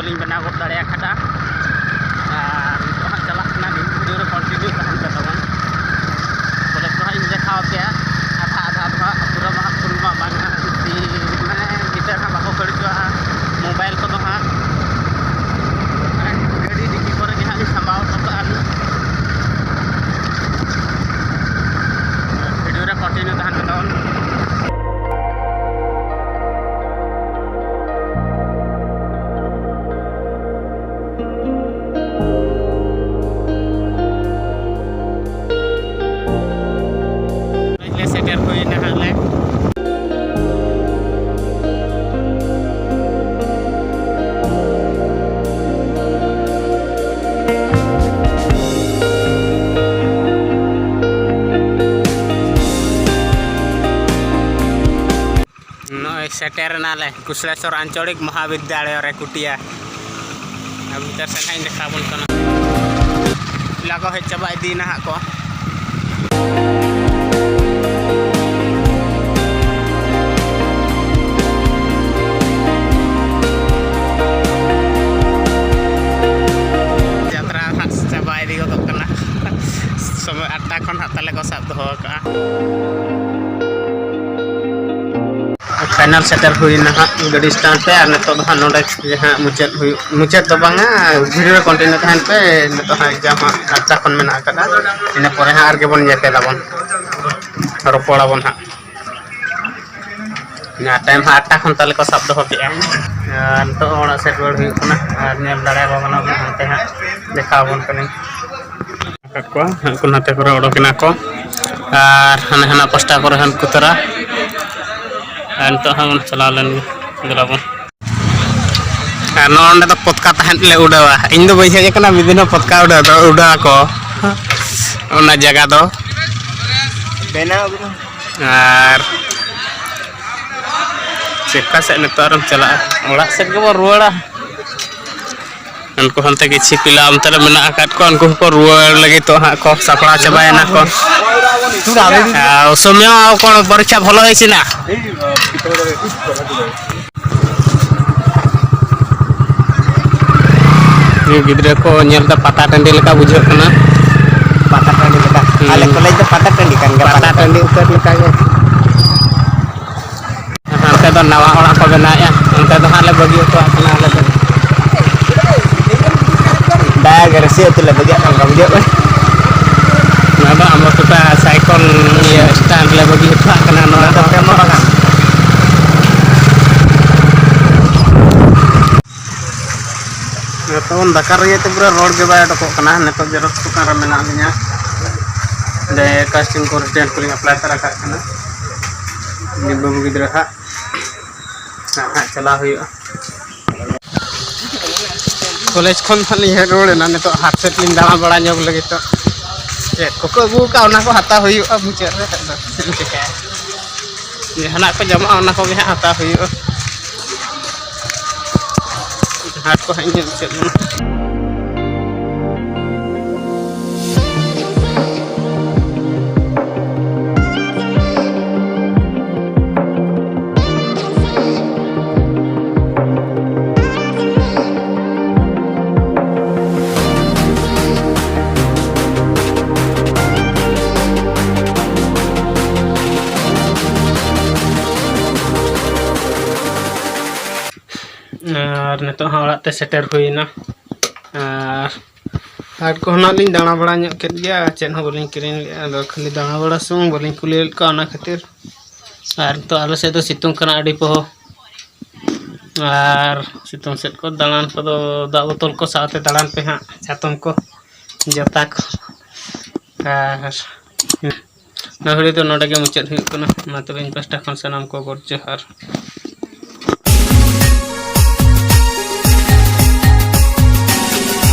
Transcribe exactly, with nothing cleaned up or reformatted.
ᱞᱤᱧ ᱵᱮᱱᱟᱣ ᱜᱚᱫ ᱫᱟᱲᱮᱭᱟᱜ ᱠᱟᱱᱟ᱾ ᱟᱨ ᱱᱤᱛᱚᱜ ᱦᱟᱸᱜ ᱪᱟᱞᱟᱜ ᱠᱟᱱᱟ ᱞᱤᱧ, ᱵᱷᱤᱰᱤᱭᱳ ᱨᱮ ᱠᱚᱱᱴᱤᱱᱤᱣ ᱛᱟᱦᱮᱱ ᱯᱮ ᱛᱟᱵᱚᱱ᱾ ᱯᱚᱨᱮ ᱫᱚ ᱦᱟᱸᱜ ᱤᱧ ᱫᱮᱠᱷᱟᱣ ᱟᱯᱮᱭᱟ, ᱟᱫᱷᱟ ᱟᱫᱷᱟ ᱫᱚ ᱦᱟᱸᱜ ᱯᱩᱨᱟᱹ ᱢᱟ ᱦᱟᱸᱜ ᱯᱷᱩᱞ ᱢᱟ ᱵᱟᱝ ᱦᱟᱸᱜ, ᱡᱩᱫᱤ ᱢᱟᱱᱮ ᱜᱤᱫᱟᱹᱨ ᱦᱟᱸᱜ ᱵᱟᱠᱚ ᱠᱷᱟᱹᱲ ᱦᱚᱪᱚᱣᱟᱜᱼᱟ ᱢᱳᱵᱟᱭᱤᱞ ᱠᱚᱫᱚ ᱦᱟᱸᱜ, ᱜᱟᱹᱰᱤ ᱰᱤᱠᱤ ᱠᱚᱨᱮ ᱜᱮ ᱦᱟᱸᱜ ᱞᱤᱧ ᱥᱟᱢᱵᱟᱣ ᱦᱚᱴᱚ ᱠᱟᱜᱼᱟ ᱞᱤᱧ᱾ ᱵᱷᱤᱰᱤᱭᱳ ᱨᱮ ᱠᱚᱱᱴᱤᱱᱤᱣ ᱛᱟᱦᱮᱱ ᱯᱮ ᱛᱟᱵᱚᱱ᱾ ᱞᱮ ᱥᱮᱴᱮᱨ ᱦᱩᱭᱱᱟ ᱦᱟᱸᱜ ᱞᱮ᱾ ᱱᱚᱜᱼᱚᱭ ᱥᱮᱴᱮᱨ ᱮᱱᱟᱞᱮ ᱠᱩᱥᱞᱮᱥᱚᱨ ᱟᱧᱪᱚᱲᱤᱠ ᱢᱚᱦᱟᱵᱤᱫᱽᱫᱟᱞᱚᱭ ᱨᱮ, ᱠᱩᱴᱤᱭᱟ᱾ ᱟᱨ ᱵᱷᱤᱛᱟᱹᱨ ᱥᱮᱫ ᱦᱟᱸᱜ ᱤᱧ ᱫᱮᱠᱷᱟᱣ ᱟᱵᱚᱱ ᱠᱟᱱᱟ᱾ ᱯᱮᱲᱟ ᱠᱚ ᱦᱮᱡ ᱪᱟᱵᱟ ᱤᱫᱤᱭᱮᱱᱟ ᱦᱟᱸᱜ ᱠᱚ᱾ ᱡᱟᱛᱨᱟ ᱦᱟᱸᱜ ᱪᱟᱵᱟ ᱤᱫᱤ ᱜᱚᱫᱚᱜ ᱠᱟᱱᱟ᱾ ᱥᱚᱢᱚᱭ ᱟᱴᱴᱟ ᱠᱷᱚᱱ ᱦᱟᱸᱜ ᱛᱟᱞᱮ ᱠᱚ ᱥᱟᱵ ᱫᱚᱦᱚ ᱟᱠᱟᱫᱼᱟ᱾ ᱯᱷᱟᱭᱱᱟᱞ ᱥᱮᱴᱮᱨ ᱦᱩᱭᱱᱟ ᱦᱟᱸᱜ ᱜᱟᱹᱰᱤ ᱥᱴᱮᱱᱰ ᱨᱮ, ᱟᱨ ᱱᱤᱛᱚᱜ ᱫᱚ ᱦᱟᱸᱜ ᱱᱚᱰᱮ ᱡᱟᱦᱟᱸ ᱢᱩᱪᱟᱹᱫ ᱦᱩᱭᱩᱜ, ᱢᱩᱪᱟᱹᱫ ᱫᱚ ᱵᱟᱝᱟ, ᱵᱷᱤᱰᱤᱭᱳ ᱨᱮ ᱠᱚᱱᱴᱤᱱᱤᱭᱩ ᱛᱟᱦᱮᱱ ᱯᱮ᱾ ᱱᱤᱛᱚᱜ ᱦᱟᱸᱜ ᱮᱠᱡᱟᱢ ᱦᱟᱸᱜ ᱟᱴᱴᱟ ᱠᱷᱚᱱ ᱢᱮᱱᱟᱜ ᱟᱠᱟᱫᱟ, ᱤᱱᱟᱹ ᱯᱚᱨᱮ ᱦᱟᱸᱜ ᱟᱨᱜᱮ ᱵᱚᱱ ᱧᱮᱯᱮᱞ ᱟᱵᱚᱱ, ᱨᱚᱯᱚᱲ ᱟᱵᱚᱱ ᱦᱟᱸᱜ᱾ ᱟᱨ ᱴᱟᱭᱤᱢ ᱦᱟᱸᱜ ᱟᱴᱴᱟ ᱠᱷᱚᱱ ᱛᱟᱞᱮ ᱠᱚ ᱥᱟᱵ ᱫᱚᱦᱚ ᱠᱮᱜᱼᱟ᱾ ᱟᱨ ᱱᱤᱛᱚᱜ ᱦᱚᱸ ᱚᱲᱟᱜ ᱥᱮᱫ ᱨᱩᱣᱟᱹᱲ ᱦᱩᱭᱩᱜ ᱠᱟᱱᱟ, ᱟᱨ ᱧᱮᱞ ᱫᱟᱲᱮᱭᱟᱵᱚᱱ ᱠᱟᱱᱟ ᱵᱚᱱ ᱦᱟᱱᱛᱮ ᱦᱟᱸᱜ, ᱫᱮᱠᱷᱟᱣ ᱟᱵᱚᱱ ᱠᱟᱹᱱᱟᱹᱧ᱾ ᱟᱠᱟᱫ ᱠᱚᱣᱟ, ᱦᱟᱱᱠᱩ ᱱᱟᱛᱮ ᱠᱚᱨᱮ ᱚᱰᱚᱠ ᱮᱱᱟ ᱠᱚ, ᱟᱨ ᱦᱟᱱᱮ ᱦᱟᱱᱟ ᱯᱟᱥᱴᱟ ᱠᱚᱨᱮ ᱦᱟᱱᱠᱩ ᱛᱟᱨᱟ᱾ ᱟᱨ ᱱᱤᱛᱚᱜ ᱦᱟᱸᱜ ᱵᱚᱱ ᱪᱟᱞᱟᱣ ᱞᱮᱱ ᱜᱮ, ᱫᱮᱞᱟ ᱵᱚᱱ᱾ ᱟᱨ ᱱᱚᱜᱼᱚ ᱱᱚᱸᱰᱮ ᱫᱚ ᱯᱚᱛᱠᱟ ᱛᱟᱦᱮᱸᱫ ᱞᱮ ᱩᱰᱟᱹᱣᱟ᱾ ᱤᱧ ᱫᱚ ᱵᱟᱹᱧ ᱦᱮᱡ ᱟᱠᱟᱱᱟ, ᱢᱤᱫ ᱫᱤᱱ ᱦᱚᱸ ᱯᱚᱛᱠᱟ ᱩᱰᱟᱹᱣ ᱫᱚ, ᱩᱰᱟᱹᱣ ᱟᱠᱚ ᱚᱱᱟ ᱡᱟᱭᱜᱟ ᱫᱚ᱾ ᱵᱮᱱᱟᱣ ᱟᱹᱜᱩ ᱫᱚ᱾ ᱟᱨ ᱪᱮᱠᱟ ᱥᱮᱫ ᱱᱤᱛᱚᱜ ᱟᱨᱚᱢ ᱪᱟᱞᱟᱜᱼᱟ? ᱚᱲᱟᱜ ᱥᱮᱫ ᱜᱮᱵᱚᱱ ᱨᱩᱣᱟᱹᱲᱟ᱾ ᱩᱱᱠᱩ ᱦᱟᱱᱛᱮ ᱠᱤᱪᱷᱤ ᱯᱤᱞᱟ ᱚᱱᱛᱮ ᱨᱮ ᱢᱮᱱᱟᱜ ᱟᱠᱟᱫ ᱠᱚᱣᱟ, ᱩᱱᱠᱩ ᱦᱚᱸᱠᱚ ᱨᱩᱣᱟᱹᱲ ᱞᱟᱹᱜᱤᱫᱚᱜ ᱦᱟᱸᱜ ᱠᱚ ᱥᱟᱯᱲᱟᱣ ᱪᱟᱵᱟᱭᱮᱱᱟ ᱠᱚ᱾ ᱟᱨ ᱥᱚᱢᱚᱭ ᱦᱚᱸ ᱠᱚ ᱯᱚᱨᱤᱠᱠᱷᱟ ᱵᱷᱟᱞᱚ ᱦᱩᱭ ᱥᱮᱱᱟ᱾ ᱜᱤᱫᱽᱨᱟᱹ ᱠᱚ ᱧᱮᱞ ᱛᱮ ᱯᱟᱛᱟ ᱴᱟᱺᱰᱤ ᱞᱮᱠᱟ ᱵᱩᱡᱷᱟᱹᱜ ᱠᱟᱱᱟ᱾ ᱯᱟᱛᱟ ᱴᱟᱺᱰᱤ ᱞᱮᱠᱟ᱾ ᱦᱩᱸ᱾ ᱟᱞᱮ ᱠᱚᱞᱮᱡᱽ ᱫᱚ ᱯᱟᱛᱟ ᱴᱟᱺᱰᱤ ᱠᱟᱱ ᱜᱮᱭᱟ᱾ ᱯᱟᱛᱟ ᱴᱟᱺᱰᱤ ᱩᱛᱟᱹᱨ ᱞᱮᱠᱟ ᱜᱮ᱾ ᱦᱟᱱᱛᱮ ᱫᱚ ᱱᱟᱣᱟ ᱚᱲᱟᱜ ᱠᱚ ᱵᱮᱱᱟᱣᱮᱫᱼᱟ, ᱚᱱᱛᱮ ᱫᱚ ᱦᱟᱸᱜ ᱞᱮ ᱵᱟᱹᱜᱤ ᱦᱚᱴᱚᱣᱟᱜ ᱠᱟᱱᱟ ᱟᱞᱮ ᱫᱚ᱾ ᱫᱟᱭᱟ ᱜᱮ ᱨᱟᱹᱥᱤ ᱟᱹᱛᱩ ᱞᱮ ᱵᱟᱹᱜᱤᱭᱟᱜ ᱠᱟᱱ ᱠᱟᱱ ᱵᱩᱡᱷᱟᱹᱜ ᱠᱟᱱᱟ᱾ ᱱᱚᱣᱟ ᱫᱚ ᱟᱢᱵᱟᱥᱩᱛᱟ ᱥᱟᱭᱠᱚᱞ ᱤᱭᱟᱹ ᱥᱴᱮᱱᱰ ᱞᱮ ᱵᱟᱹᱜᱤ ᱦᱚᱴᱚᱣᱟᱜ ᱠᱟᱱᱟ ᱱᱚᱣᱟ ᱫᱚ᱾ ᱱᱚᱣᱟ ᱫᱚ ᱛᱮᱢᱚ ᱵᱟᱜᱟᱱ᱾ ᱱᱤᱛᱚᱜ ᱵᱚᱱ ᱫᱟᱠᱟ ᱨᱮᱸᱜᱮᱡ ᱛᱮ ᱯᱩᱨᱟᱹ ᱨᱚᱲ ᱜᱮ ᱵᱟᱭ ᱚᱰᱚᱠᱚᱜ ᱠᱟᱱᱟ᱾ ᱱᱤᱛᱚᱜ ᱡᱮᱨᱚᱠᱥ ᱫᱚᱠᱟᱱ ᱨᱮ ᱢᱮᱱᱟᱜ ᱞᱤᱧᱟ᱾ ᱚᱸᱰᱮ casting ᱠᱚ resident ᱠᱚᱞᱤᱧ apply ᱛᱟᱨᱟ ᱠᱟᱜ ᱠᱟᱱᱟ᱾ ᱩᱱᱤ ᱵᱟᱹᱵᱩ ᱜᱤᱫᱽᱨᱟᱹ ᱦᱟᱸᱜ ᱦᱟᱸᱜ ᱪᱟᱞᱟᱣ ᱦᱩᱭᱩᱜᱼᱟ᱾ ᱠᱚᱞᱮᱡᱽ ᱠᱷᱚᱱ ᱦᱟᱸᱜ ᱞᱤᱧ ᱦᱮᱡ ᱨᱩᱣᱟᱹᱲ ᱮᱱᱟ᱾ ᱱᱤᱛᱚᱜ ᱦᱟᱴ ᱥᱮᱫ ᱞᱤᱧ ᱫᱟᱬᱟ ᱵᱟᱲᱟ ᱧᱚᱜ ᱞᱟᱹᱜᱤᱫ᱾ ᱛᱚ ᱪᱮᱫ ᱠᱚᱠᱚ ᱟᱹᱜᱩ ᱟᱠᱟᱫ, ᱚᱱᱟ ᱠᱚ ᱦᱟᱛᱟᱣ ᱦᱩᱭᱩᱜᱼᱟ ᱢᱩᱪᱟᱹᱫ ᱨᱮ᱾ ᱟᱫᱚ ᱪᱮᱫ ᱮᱢ ᱪᱤᱠᱟᱹᱭᱟ? ᱡᱟᱦᱟᱱᱟᱜ ᱠᱚ ᱧᱟᱢᱚᱜᱼᱟ, ᱚᱱᱟ ᱠᱚᱜᱮ ᱦᱟᱸᱜ ᱦᱟᱛᱟᱣ ᱦᱩᱭᱩᱜᱼᱟ᱾ ᱦᱟᱴ ᱠᱚ ᱦᱟᱸᱜ ᱤᱧ ᱧᱮᱞ ᱢᱩᱪᱟᱹᱫ ᱞᱮᱱᱟ᱾ ᱟᱨ ᱱᱤᱛᱚᱜ ᱦᱟᱸᱜ ᱚᱲᱟᱜ ᱛᱮ ᱥᱮᱴᱮᱨ ᱦᱩᱭᱱᱟ᱾ ᱟᱨ ᱦᱟᱴ ᱠᱚᱦᱚᱸ ᱱᱟᱜ ᱞᱤᱧ ᱫᱟᱬᱟ ᱵᱟᱲᱟ ᱧᱚᱜ ᱠᱮᱫ ᱜᱮᱭᱟ, ᱪᱮᱫ ᱦᱚᱸ ᱵᱟᱹᱞᱤᱧ ᱠᱤᱨᱤᱧ ᱞᱮᱜᱼᱟ᱾ ᱟᱫᱚ ᱠᱷᱟᱹᱞᱤ ᱫᱟᱬᱟ ᱵᱟᱲᱟ ᱥᱩᱢᱩᱝ, ᱵᱟᱹᱞᱤᱧ ᱠᱩᱞᱤ ᱞᱮᱫ ᱠᱚᱣᱟ ᱚᱱᱟ ᱠᱷᱟᱹᱛᱤᱨ᱾ ᱟᱨ ᱱᱤᱛᱚᱜ ᱟᱞᱮ ᱥᱮᱫ ᱫᱚ ᱥᱤᱛᱩᱝ ᱠᱟᱱᱟ ᱟᱹᱰᱤ ᱯᱚᱦᱚ᱾ ᱟᱨ ᱥᱤᱛᱩᱝ ᱥᱮᱫ ᱠᱚ ᱫᱟᱬᱟᱱ ᱠᱚᱫᱚ ᱫᱟᱜ ᱵᱳᱛᱚᱞ ᱠᱚ ᱥᱟᱶᱛᱮ ᱫᱟᱬᱟᱱ ᱯᱮ ᱦᱟᱸᱜ, ᱪᱟᱛᱚᱢ ᱠᱚ, ᱡᱚᱛᱟ ᱠᱚ᱾ ᱟᱨ ᱱᱚᱣᱟ video ᱫᱚ ᱱᱚᱰᱮ ᱜᱮ ᱢᱩᱪᱟᱹᱫ ᱦᱩᱭᱩᱜ ᱠᱟᱱᱟ᱾ ᱢᱟ ᱛᱚᱵᱮ ᱤᱧ ᱯᱟᱦᱴᱟ ᱠᱷᱚᱱ ᱥᱟᱱᱟᱢ ᱠᱚ ᱜᱚᱰ ᱡᱚᱦᱟᱨ᱾